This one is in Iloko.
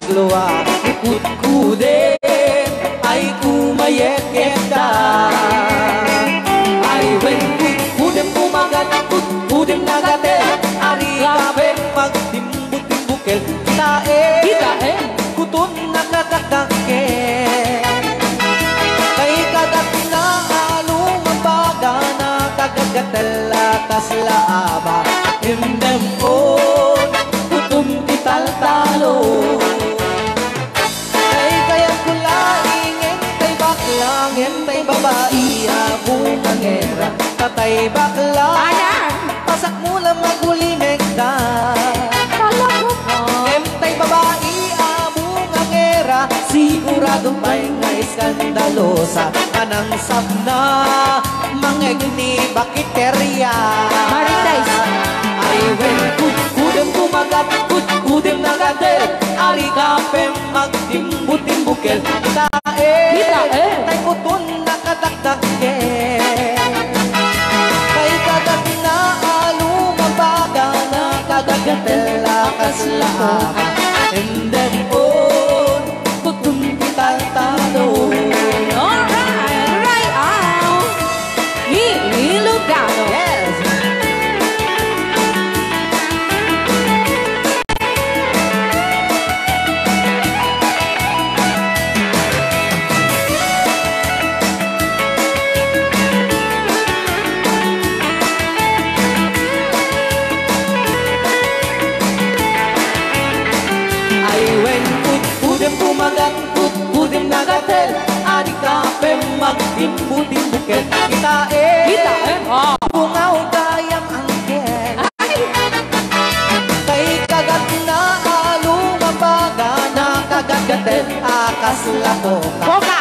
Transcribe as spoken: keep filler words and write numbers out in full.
Lua, ikudkudem, ay kumayekyekda. Ay wen, kudkudem kumagat, kudkudem nagatel, ari kapen magtimbutimbukel, kitaem, kitaem, kuton nakadakdakkel. Kay kagatna a lumabaga, nakagagatel a kasla aba, imdem on, kuton ti taltalo. Tay kayatko laeng, tay bakla, ngem tay babai a bungangera. Tatay bakla, ayan, pasakmo la magulimekda. Talaga ba? Ngem tay babai a bungangera, sigurado pay nga iskandalosa. Anang sapna, mangegni bakit Teria. Marites. Ay wen, kudkudem kumagat, kudkudem nagatel, ari kapen magtimbutimbukel. Kitaem, kitaem, tay kuton nakadakdakkel. Kay kagatna a lumabaga, nakagagatel a kasla aba. Imdem on, kuton ti taltalo. Alright, right out. Ni Ilocano. Yes. Ay wen, kudkudem kumagat, kudkudem nagatel, ari kapen magtimbutimbukel. Kitaem, kitaem, ah, bungaw gayam angkel. Ay. Tay kagatna a lumabaga, nakagatgatel a kasla koka. Koka.